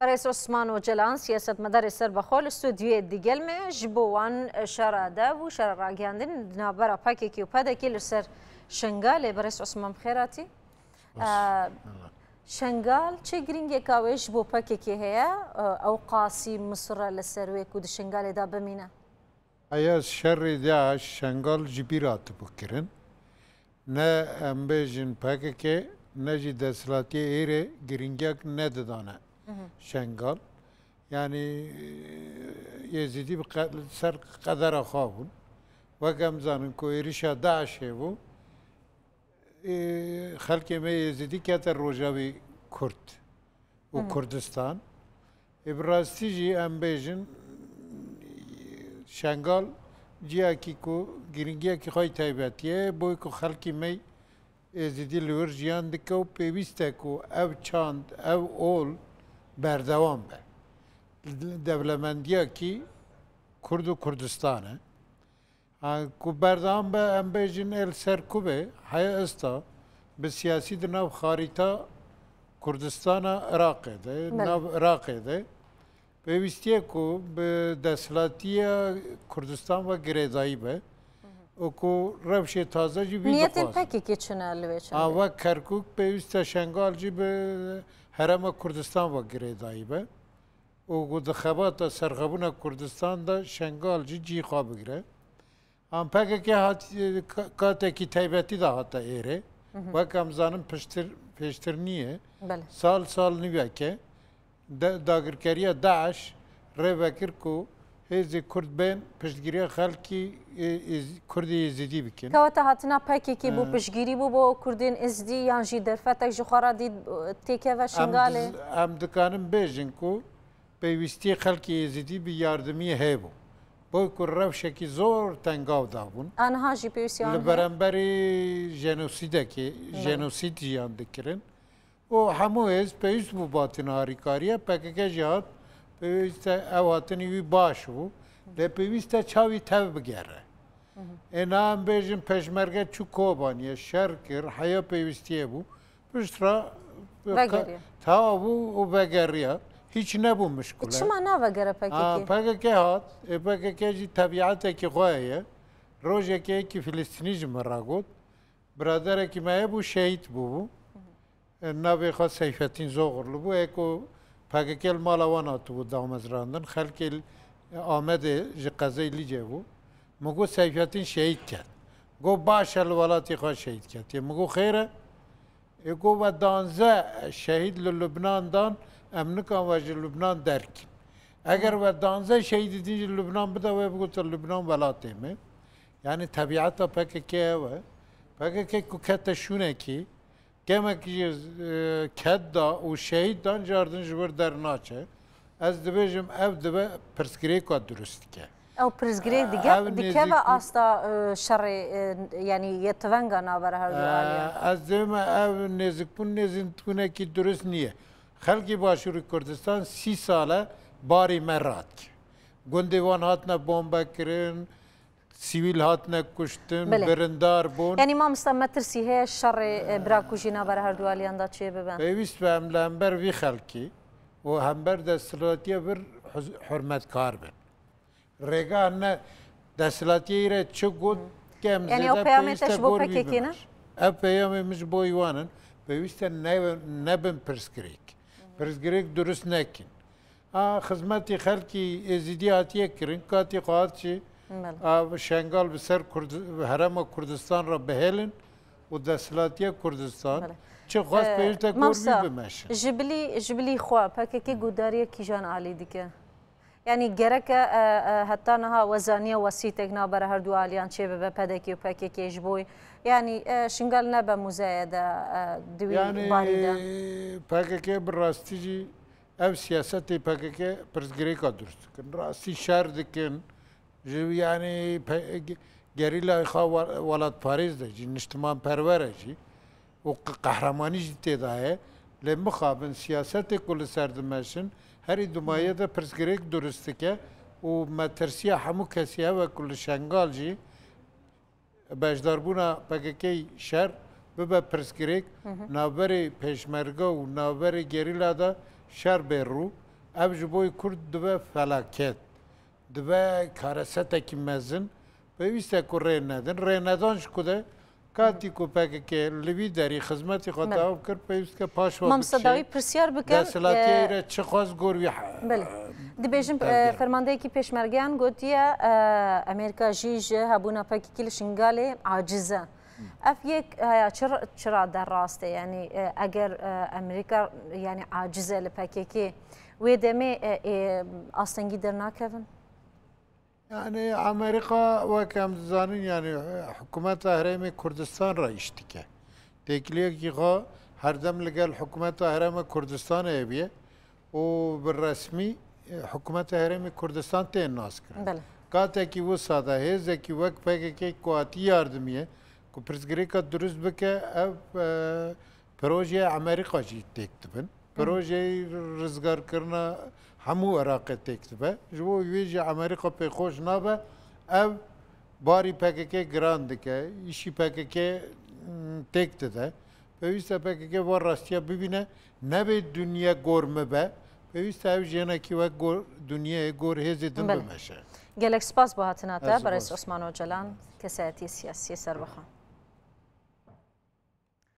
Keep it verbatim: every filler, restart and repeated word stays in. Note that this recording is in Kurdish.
Berêz Osman Ocalan, siyasetmedarê serbexwe li stûdyoyê digel me, ji bo wan şera dev û şera ragihandin di navbera P K K û P D K li ser Şengalê. Berêz Osman, bi xêr hatî. Spas. Ee, Şengal çi girîngeka wê ji bo P K K heye? Ee, ew qasî misûr e li ser wê ku di Şengalê de bimîne? Heya şerê DAIŞ Şengal ji bîr hatibû kirin. Ne em bêjin P K K, ne jî desthilatiyê êrê girîngiyek nedidane Şengal. Yanî, e, Êzidî bi qe-, ser qedera xwe bûn. Wek em zanin ku êrişa DAIŞê bû, e, xelkê me Êzidî kete rojevî Kurd û Kurdistan. Ê, bi rastî jî em bêjin, Şengal ciyekî ku girîngiyekî xwe yî taybetî ye, boy ku xelkî me Êzidî li wir jiyan dike û pêwîst e ku ev çand, ev ol berdewam be. Dewlemendiyekî Kurd û Kurdistan e. Ha, ku berdewam be, em bêjin ê li ser ku be, heya esta bi siyasî di nav xarîta Kurdistana Iraqê de, Belê. nav Iraqê de, pêwîstî ye ku bi desthilatiya Kurdistan ve girêdayî be û ku rewşê taze jî vî Niyetên dixwaze. P K K çi ne li wê çendê? Ha, wek Kerkûk pêwîst e Şengal jî bi herêma Kurdistan ve girêdayî be. û ku di xebata serxwebûna Kurdistan de Şengal jî cihê xwe bigire. An P K K hat, ka-, katekî taybetî de hate êrê. Wek em zanin piştir, pêştir nîye. Belê. Sal, sal nîveke de, dagirkeriya DAIŞ rê vekir ku hêzê Kurd bên piştgiriya xelkî, ê, êz-, Kurdê Êzidî bikin. Kewata hatina P K K bû Hı. piştgirî bû bo Kurdên Êzidî yan jî derfetek ji xwe re dît, têkeve Em Şingalê? diz-, em dikanin bêjin ku pêwîstiyê xelkê Êzidî bi yardimiyê heye bû. Boy ku rewşekî zor tengav dabûn. Aniha jî pêwîstiyan Li heye? beramberî jenosîdekê, Belê. jenosîd jiyan dikirin. û hemû hêz pêwîst bû bi hatina harîkariye, P K K jî hat, pêwîst e ew hatinî wî baş bû, lê pêwîst e çavî tev bigere. Ê na em bêjin pêşmerge çû Kobaniyê, şer kir, heya pêwîstiyê bû, piştre Vegeriya. tawa bû û vegeriya. Hîç nebû mişkule. Çima navegere P K K? Ha, P K K hat, ê P K K jî tebîetekî xwe heye. Rojekê yekî Filistînî ji min re got, biraderekî me hebû, şehîd bûbû. E, navê xwe Seyfettin Zoxurlu bû. Ê ku P K K li mala wan hatibû damezrandin. Xelkê li, e, Amedê ji qezey Lîcê bû. Min got, Seyfettin şehîd ket. Got, baş e, li welatê xwe şehîd ketiye. Min got, xêr e. Ê got, we danze şehîd li Lubnan dan, em nikan we ji Lubnan derkin. Eger we danze şehîdî din ji Lubnan bida, we bigotin Lubnan welatê me. Yani tebîeta P K K ew e. P K K ku kete şûnekî, Kemek jî, e, ket da û şehîd dan, cardin ji wir dernaçe. Ez dibêjim, ev dibe pirsgirêka durust dike. Ew pirsgirêk dike, Ev dikeve nêzîkbûn- asta, e, şerê, e, yanî yê tivenga navbera her du E, aliyan. Ez dibêjim, ev nêzikbûn, nêzikbûnekî durust niye. Xelkê Başûrê Kurdistan sî sal e barî me radike. Gundê wan hatine bombe kirin, sivîl hatine kuştin, Belê. birindar bûn. Yanî mamosta, metirsî heye şerê, e, birakujî navbera her du aliyan de çêbibe? Pêwîst be em li hember vî xelkî û hember desthilatiya vir huz-, hurmetkar bin. Rêga ne desthilatiya îre çi got, kem Yanî ew zêde peyamê pêwîst te e ji bo gor vî P K K ne? bimeş. Ev peyamê min ji bo wan in. Pêwîst e ne-, nebin pirsgirêk. Pirsgirêk durust nekin. A, xizmetî xelkî Êzidî hatiye kirin, katî xwe hat jî, Belê. a, Şengal bi ser Kurd-, herêma Kurdistan re bihêlin û desthilatiya Kurdistan Belê. çi xwest Ee, pêwîst e gor Mamsta, vî bimeşin. ji bilî, ji bilî xwe P K K guhdariyê kîjan alî dike? Yanî gerek e, e, e, heta niha we zaniye wesîtek navbera her du aliyan çêbibe, P D K û P K K ji bo, yanî, e, Şingal nebe muzeye de, e, di wî Yanî, barî de? P K K bi rastî jî ev siyasetê P K K pirsgirêka durust dikin. Rastî şer dikin. Ji, yanî, pe-, ge-, gerîlayê xwe we-, welatparêz de jî, niştimanperwer e jî û qe-, qehremanî jî tê de ye. Lê mixabin siyasetê ku li ser dimeşin, herî dumaye de pirsgirêk durust dike û metirsiya hemû kesî ew e ku li Şengal jî beşdarbûna P K K şer bibe pirsgirêk, Hı hı. navberê pêşmerge û navberê gerîla de şer bê rû. Ev ji bo Kurd dibe felaket, dibe karesetekî mezin. Pêwîst e ku rê nedin. Rênedan ji ku de, katî ku P K K li vî derî xizmetî xwe Belê. Tewav kir, pêwîst ke paş ve Mamosta bikişî. Dawî pirsyar bike, Desthilatiyê e, re çi xwest gor wî he-, Belê. Dibêjin, e, tevger. Fermandeyekî pêşmergeyan gotiye, e, Amerîka jî ji hebûna P K K li Şingalê aciz e. Ev yek heye, çira, çira de rast e? Yani, e, eger, e, Amerîka, yani, aciz e li P K K, wê demê, e, e, astengî dernakevin? Yani, Amerîka, wek em dizanin, yani, e, hikûmeta Herêmê Kurdistan re îş dike. Têkiliyekî xwe herdem li gel hikûmeta Herêmê Kurdistanê hebe û bi resmî, e, hikûmeta Herêmê Kurdistan tên naskirin. Belê. Katekî wisa de hêzekî wek P K K ku hatî yardimiyê, ku pirsgirêka dirust bike, ev, e, projeya Amerîka jî têk dibin. Hı hı. Projeyê rizgarkirina hemû Iraqê têk dibe. Ji bo wê jî Amerîka pêxweş nabe. Ev barî P K K giran dike, îşî P K K, m, têk dide. Pêwîst e P K K van rastiya bibîne, nebê dinya gor min be. Pêwîst e ev jênekî wek gor, dinyayê gor hêzê din Belê. Bimeşe. Gelek spas bo hatina te, Ez Berêz spas. Osman Ocalan, kesayetî siyasî serbixwe.